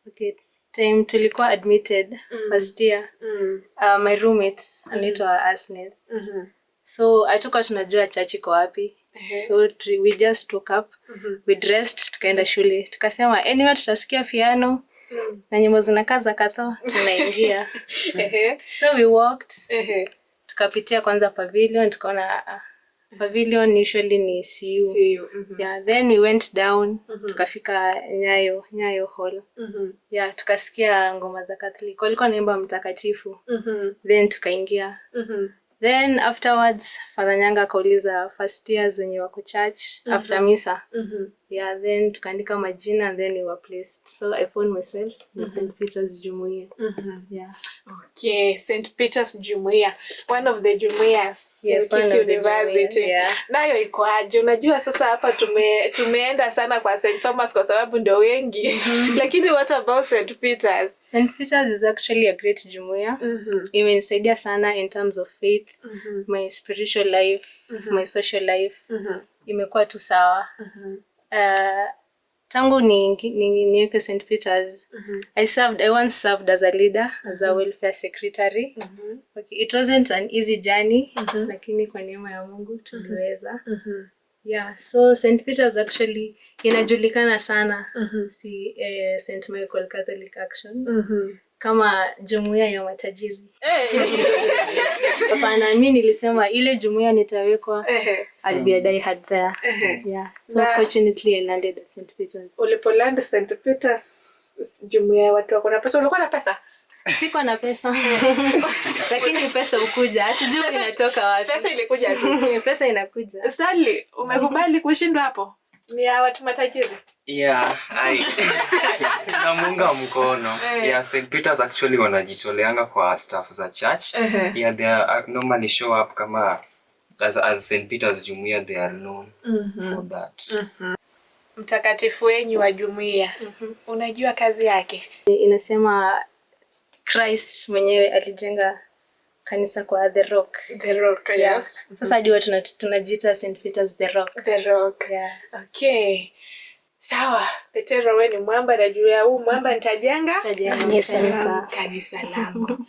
Okay, time tulikuwa admitted first year, my roommates anaitwa Asneth. So hatukuwa tunajua church iko wapi. So we just woke up, we dressed, tukaenda shule. Tukasema anyway tutasikia piano na nyimbo zinakaa za katho, tunaingia. So we walked, tukapitia kwanza pavilion, tukaona, ah, pavilion usually ni CU. See you. Yeah, then we went down, tukafika Nyayo Hall. Yeah, tukasikia ngoma za Catholic. Walikuwa wanaimba Mtakatifu. Then tukaingia. Then afterwards Father Nyanga akauliza first years wenye wako church after misa. Yeah, then tukaandika majina and then we were placed. So I found myself in St. Peter's Jumuiya. Yeah. Okay, St. Peter's Jumuiya, one of the jumuiyas Yes, in one Kisii of the University. jumuiya, yeah. Nayo iko aje? Unajua sasa hapa tumeenda sana kwa St. Thomas kwa sababu ndio wengi. Lakini what about St. Peter's? St. Peter's is actually a great jumuiya. Imenisaidia sana in terms of faith, my spiritual life, my social life. Imekuwa tu sawa. Tangu niweke St. Peter's, I once served as a leader, as a welfare secretary. Okay, it wasn't an easy journey, lakini kwa neema ya Mungu tuliweza. Yeah, so St. Peter's actually inajulikana sana, si St. Michael Catholic Action, kama jumuiya ya matajiri. Hapana, mi nilisema ile jumuiya nitawekwa, I'll be a diehard there. Yeah. So fortunately I landed at St. Peter's. Ulipoland St. Peter's, jumuiya ya watu wako na pesa, ulikuwa na pesa? Sikuwa na pesa, lakini pesa ukuja, hatujui inatoka wapi. Pesa ilikuja tu. Pesa inakuja. Stanley, umekubali kushindwa hapo? Ni ya watu matajiri. Yeah, I namuunga mkono. Yeah, St. Peter's actually wanajitoleanga kwa staff za church. Yeah, they are, normally show up kama as St. Peter's Jumuiya, they are known for that. Mtakatifu wenyu wa jumuiya, unajua kazi yake? Inasema Christ mwenyewe alijenga kanisa kwa the rock. The rock, yes. Sasa hadi watu tunajiita St. Peter's the Rock. The rock. Yeah. Okay. Sawa, Petero, we ni mwamba na juu ya huu mwamba nitajenga Nitajenga kanisa. Kanisa langu.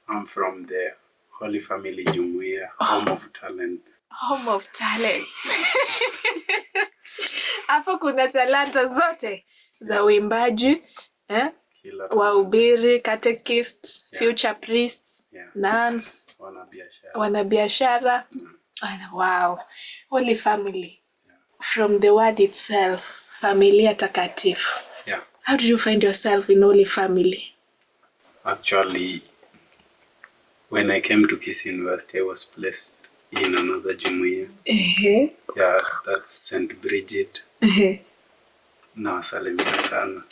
I'm from the Holy Family Jumuiya, home of talents. Home of talents. Hapo kuna talanta zote za uimbaji, eh? Kila Wahubiri, catechists, future priests, nuns, wanabiashara. Wanabiashara. Wow. Holy Family. From the word itself, familia takatifu. How did you find yourself in Holy Family? Actually, when I came to Kisii University, I was placed in another Jumuiya. Yeah, that's St. Bridget. Nawasalimia sana.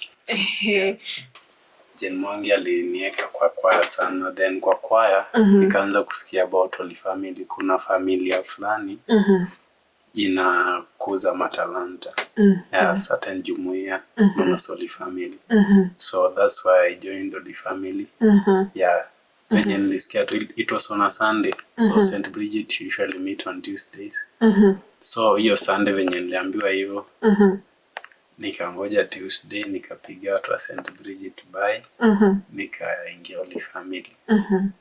Jane Mwangi alinieka kwa kwaya sana, then kwa kwaya nikaanza kusikia about Holy Family. Kuna familia fulani inakuza matalanta ya certain jumuiya known as Holy Family. So that's why I joined Holy Family. Yeah, venye nilisikia tu, it was on a Sunday. So St. Bridget usually meet on Tuesdays. So hiyo Sunday venye niliambiwa hivyo, nikangoja Tuesday, nikapiga watu wa St. Bridget bye, nikaingia Holy Family.